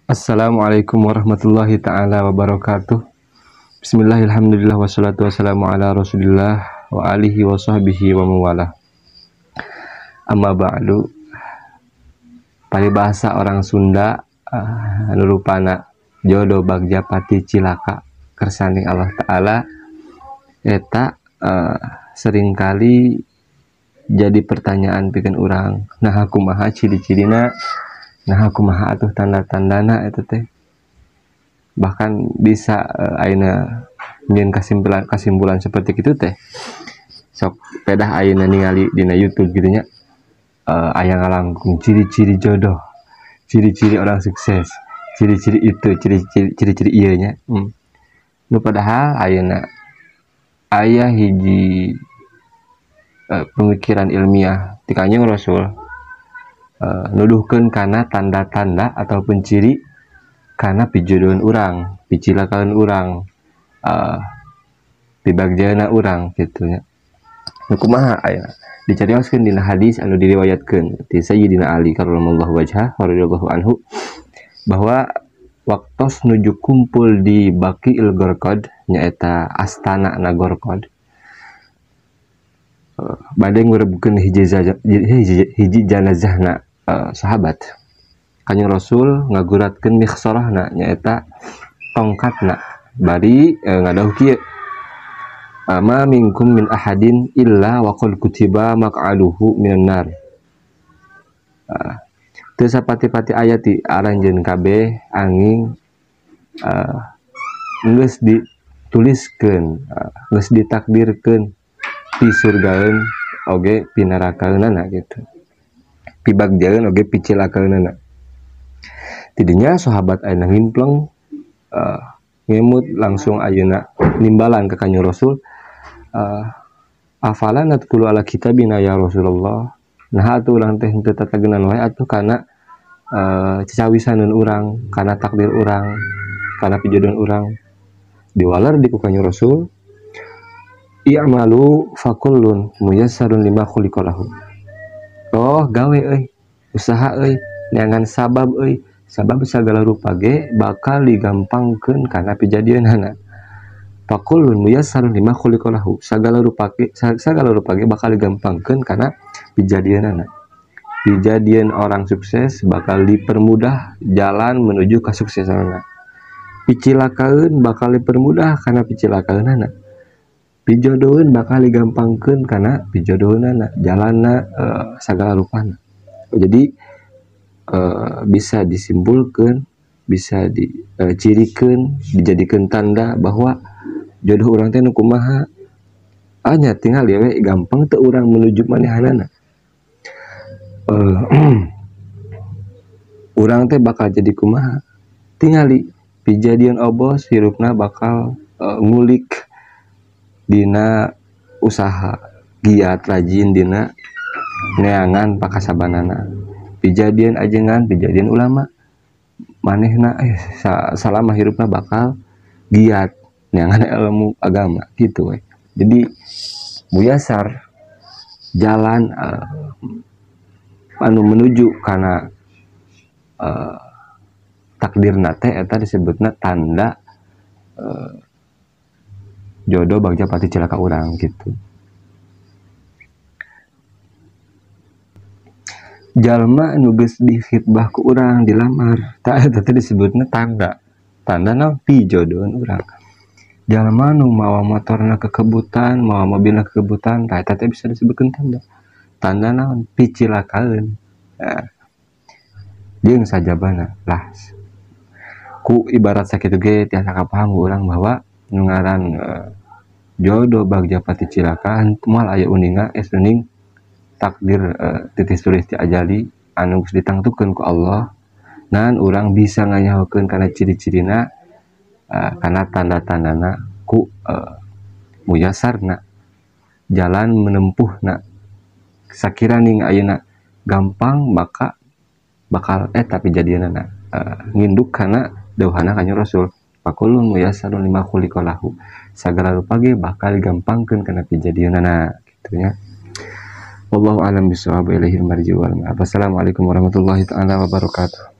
Assalamualaikum warahmatullahi taala wabarakatuh. Bismillahirrahmanirrahim. Wassalatu wassalamu ala Rasulillah wa alihi wa sahbihi wa mawalah. Amma ba'du. Paribasa orang Sunda anu rupana jodoh bagja pati cilaka kersaning Allah taala eta seringkali jadi pertanyaan pikeun urang. Nah kumaha ciri-cirina, nah kumaha atuh tanda-tandana eta teh. Bahkan bisa ayeuna nyieun kesimpulan seperti kitu teh. Sok pedah ayeuna ningali dina YouTube gitu nya. Aya ngalangkung ciri-ciri jodoh, ciri-ciri orang sukses, ciri-ciri itu, ciri-ciri ieu nya. Nu padahal ayeuna aya hiji pemikiran ilmiah ti Kanjeng Rasul nuduhkeun kana tanda-tanda ataupun ciri kana pijodohan urang, picilakaeun urang, pibagjaeuna urang kitu nya. Nu kumaha ayeuna dicarioskeun dina hadis anu diriwayatkeun ti Sayyidina Ali karramallahu wajhah radhiyallahu anhu bahwa waktos nuju kumpul di Baqi'il Gharqad nyaeta astana na Gharqad bade ngurebkeun hiji janazahna sahabat. Kanjeng Rasul ngaguratkeun mikhsarahna nyaeta tongkatna bari ngadauh kieu, ma minkum min ahadin illa wa qad kutiba maq'aduhu minan nar. Teu sapati-pati aya ti aranjeun kabeh angin geus dituliskeun, geus ditakdirkeun pi surgaeun oge pi nerakaeunana gitu. Pi bagjaeun oge pi cilakaeunana. Tidinya sahabat ayeuna ngimpleng ngemut langsung ayeuna nimbalan ka Kanjeng Rasul, afala nadkhulu ala kitabina ya Rasulullah. Nah atuh urang teh henteu tatagenan wae atuh kana cacawisaneun urang, kana takdir urang, kana pijodohan urang. Diwaler di ku Kanjeng Rasul, i'malu fakullun muyassarun lima khuliqalahu. Oh gawe euy, usaha euy, neangan sabab euy, sabab sagala rupa ge bakal digampangkeun kana pijadieunana. Fakullun muyassarun lima khuliqalahu, sagala rupa ge bakal digampangkeun kana pijadieunana. Pijadieun orang sukses bakal dipermudah jalan menuju kasuksesanana. Picilakaeun bakal dipermudah kana picilakaeunana. Pijodoheun bakal digampangkeun kana pijodoheunana, jalanna sagala rupana. Jadi bisa disimpulkeun, bisa dicirikeun, dijadikeun tanda bahwa jodoh urang teh nu kumaha. Nya tinggal we gampang teu urang menuju manehanana. Urang teh bakal jadi kumaha. Tingali pijadian obos hirupna bakal ngulik dina usaha, giat rajin dina neangan pakasabanana. Pijadian ajengan, pijadian ulama manehna salama hirupna bakal giat neangan ilmu agama gitu we. Jadi muyasar jalan anu menuju kana takdirna teh eta disebutna tanda jodoh bagja pati cilaka urang gitu. Jalma nu geus dikhitbah ku urang dilamar, tah eta teh disebutna tanda. Tanda naon? Pijodohan urang. Jalma nu mawa motorna kekebutan, mawa mobilna kekebutan, tah eta teh bisa disebutkeun tanda. Tanda naon? Picilakaeun. Nah, jeung sajabana lah. Ku ibarat sakitu ge tiasa kapaham ku urang bahwa nu ngaran jodoh bagja pati cilaka moal aya uninga es uning takdir titis tulis ti ajali anu geus ditangtukeun ku Allah. Nan urang bisa nganyahokeun kana ciri-cirina, kana tanda-tandana ku muyasarna jalan menempuhna. Sakiraning ayeuna gampang maka bakal tapi jadieunana nginduk kana dawuhana Kanjeng Rasul, fakulun muyassarun lima khuliqalahu, sagala rupa ge bakal digampangkeun kana pijadieunana kitu nya. Wallahu a'lam bishawab, ilaihil marji wal ma'ab. Assalamualaikum warahmatullahi taala wabarakatuh.